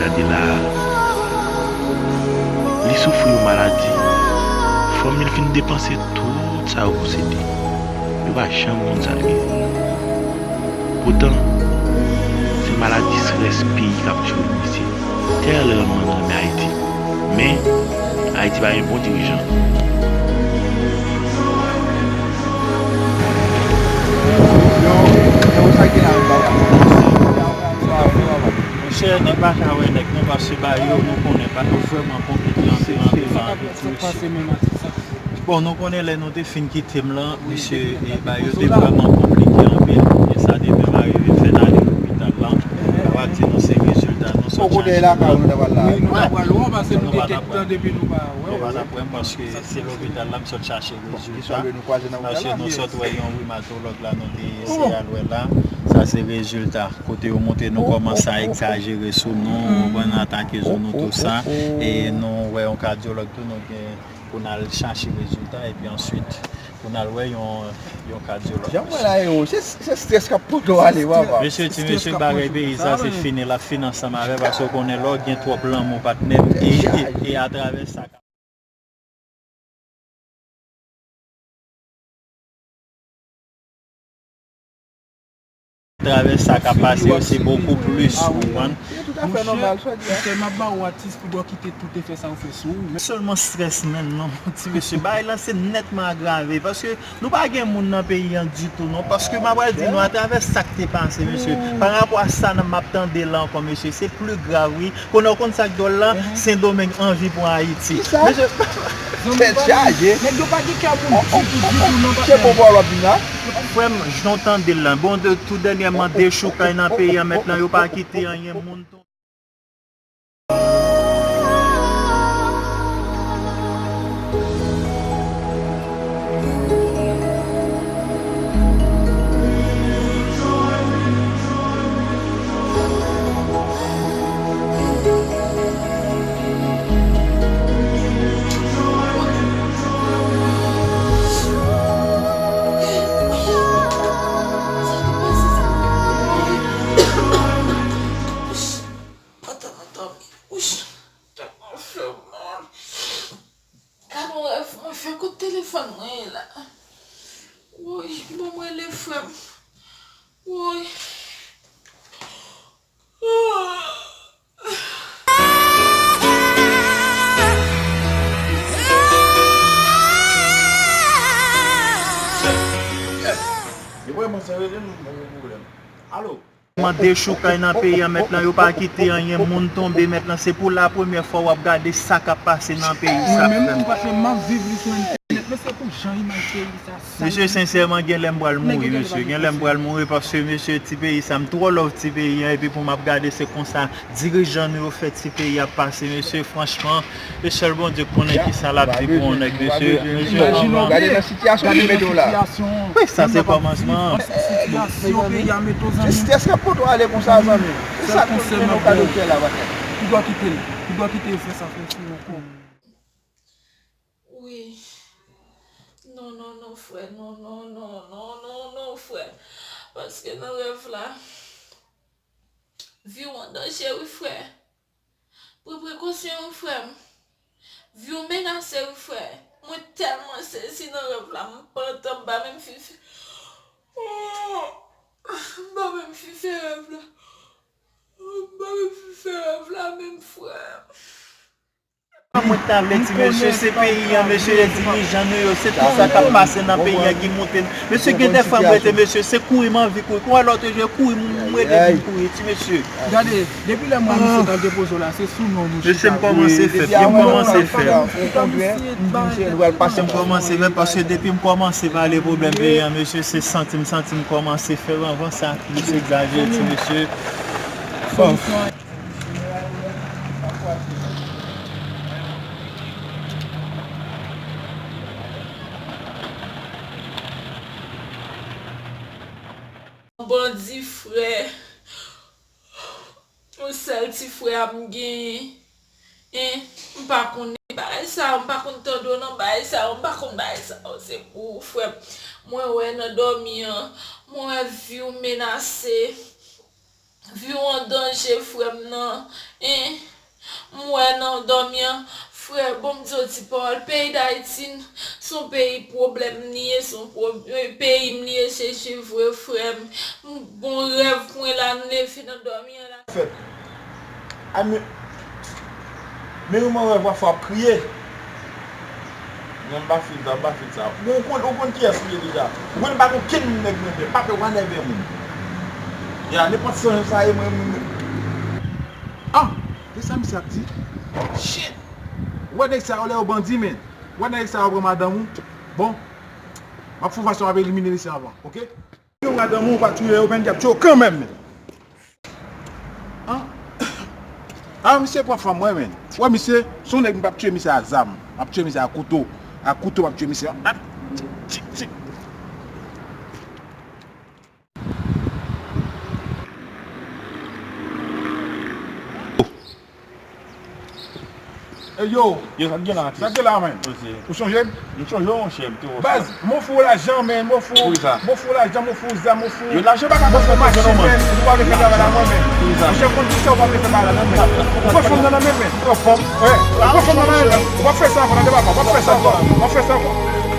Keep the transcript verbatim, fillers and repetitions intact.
Gade la, li soufri yon maladi. Fanmi l fin depanse tout sa yo posede. Yo pa janm konn sa l genyen. Poutan, se maladi strès peyi k ap tiye misye. Tèlman l renmen Ayiti. Men, Ayiti pa gen bon dirijan. Monchè, nèg pa ka wè nèg non, paske ba yo, nou konnen ba yo vrèman konplike anpil, anpil, anpil. Bon, nou konnen lè nou te fin kite m lan, misye, e, ba yo te vrèman konplike anpil. E sa te menm arive fè n ale lopital la. Yo pa di nou se rezilta nou sot chache la. Wi, nou ta pral wè w, paske nou te gen tan depi nou pa wè w. Nou pa t ap wè m paske se lopital la m sot chache rezilta. Paske nou sot wè yon rimatològ la, nou te eseye al wè la. Sa se rezilta. Kote yo montre nou kòman sa egzajere sou nou, konprann, atake zo nou, tou sa. E nou wè yon kadyològ tou, nou gen pou n al chache rezilta, epi answit, pou n al wè yon, yon kadyològ. Jan mwen la, yo, se, se strès k ap pote w ale, papa. Mesye, ti mesye, bagay peyi sa, se fini, l ap fini ansanm avè, paske w konnen lè w gen twòp lanmou, patnè, e, e, e atravè sa. Travè sa k ap pase yo, se bokou plis, ou konprann? Monchè, m ap ba ou atis pou bò kite tout efè sa yo fè sou ou. Sèlman strès, menm, non, ti mesye. Bagay la se nètman agrave, paske nou pa gen moun nan peyi an ditou, non, paske m ap pral di nou, atravè sa k te pase, mesye, pa rapò a sa nan m ap tande la ankò, mesye, se pli grav, wi. Konnen w konn sa k dwòl la? Sendomeng anvi pran Ayiti. Mesye, tèt chaje. Nèg yo pa gen kè pou ditou, ditou, non, patnè. Se bon pawòl w ap di la. Frè m, jan w tande l lan, bon, de, tou dènyèman, dechoukay nan peyi an, mentnan yo pa kite anyen, moun tonbe. Gad yon rèv mwen fè, kot telefòn mwen ye la? Woy, bon, mwen rele frè m. Woy. Alo. Dechoukay nan peyi an mentnan, yo pa kite anyen, moun tonbe mentnan. Se pou la premyè fwa w ap gade sa k ap pase nan peyi sa, frè m. Mwen menm, m pa fè, m ap viv li sou entènèt, men se pou jan imaj peyi sa sal. Mesye, sensèman, gen lè m pral mouri, mesye. Gen lè m pral mouri paske, mesye, ti peyi sa, m twò love ti peyi an, epi pou m ap gade se konsa dirijan nou yo fè ti peyi ap pase, mesye, franchman. E sèl Bondye k konnen kisa l ap di pou yon nèg, mesye. Imajine w byen. Gade nan sitiyasyon li mete w la. Wi, sa se kòmansman. Sitiyasyon peyi a mete w, zanmi. Se strès k ap pote w ale konsa, zanmi. Se sa k pou mennen w ka doktè la, patnè. Ou dwa kite l. Ou dwa kite l fè sa, fè sou yon kò. Wi. Non, non, non, frè. Non, non, non, non, non, non, frè. Paske nan rèv la, vi w an danje, wi, frè. Pran prekosyon wi frè m. Vi w menase wi frè. Mwen tèlman sezi nan rèv la, m pantan, m pa menm fin fè, m pa menm fin fè rèv la. M pa menm fin fè rèv la menm frè. Mwen ta vle di mesye, se peyi an, mesye, e dirijan nou yo, se tout sa k ap pase nan peyi an ki moute n. Mesye, gen de fwa m rete, mesye, se kouri m anvi kouri. Kou wè lòt yo kouri, m rete vin kouri, ti mesye. Gade, depi lè mwen misye t al depoze w la, se sou non nou chita. Mesye, m kòmanse fè, m kòmanse fè. M kòmanse fè, paske depi m kòmanse pale pwoblèm peyi an, mesye, se santi m, santi m kòmanse fè anvan sa plis egzajere, ti mesye. Bon. Bandi frè. Yon sèl ti frè a m genyen. En, m pa konnen bagay sa yo, m pa konn tande w nan bagay sa yo, m pa konn bagay sa yo, se pou ou, frè m. Mwen wè nan dòmi an, mwen wè vi w menase. Vi w an danje, frè m nan. Hein? M wè nan dòmi an, frè, bon, m di w ti pawòl, peyi Dayiti, se yon peyi pwoblèm li ye, se yon pwo-, peyi m li ye, se, se vre, frè m. M gon rèv mwen la, m leve nan dòmi an la. Fèt. A, men, men yon mwen wè pafwa ap kriye. Non, m pa fil sa, m pa fil sa. Ou konn, ou konn kiyès ou ye deja. Ou konn pa gon kenn nèg mwen fè, pa fè wa nève moun. Ya, nenpòt san sa ye mwen, mwen. Ah, se sa misye ap di? Shit! Ou wè nèg sa yo lè yo bandi, men. Ou wè nèg sa yo pran madanm ou? Bon, m ap fè yon fason m ap elimine misye anvan, oke? Yo madanm ou pa touye yo, men y ap touye w kanmenm, men. Ah, ah, misye pran fanm mwen, men. Wè, misye, se yon nèg, m p ap touye misye a zam. M ap touye misye a kouto. A kouto, m ap touye misye. Ah, tchik, tchik, tchik. Ey, yo. Yo, sa k gen la, atis? Sa k gen la, men? Mèsi. Ou sonje m? M sonje w, monchè, m te wè w. Baz, m ofri w lajan, men, m ofri w, m ofri w lajan, m ofri w zam, m ofri w, m ofri w machin, men, ou pa vle fè travay la, mwen, men. Monchè, konn kisa ou pa vle fè bagay la, men. Ou pran fanm nan nan men, men. Pran fanm? Wi. Ou pran fanm nan nan men, men. Ou pa fè sa ankò, tande papa, ou pa fè sa ankò. Ou pa fè sa ankò.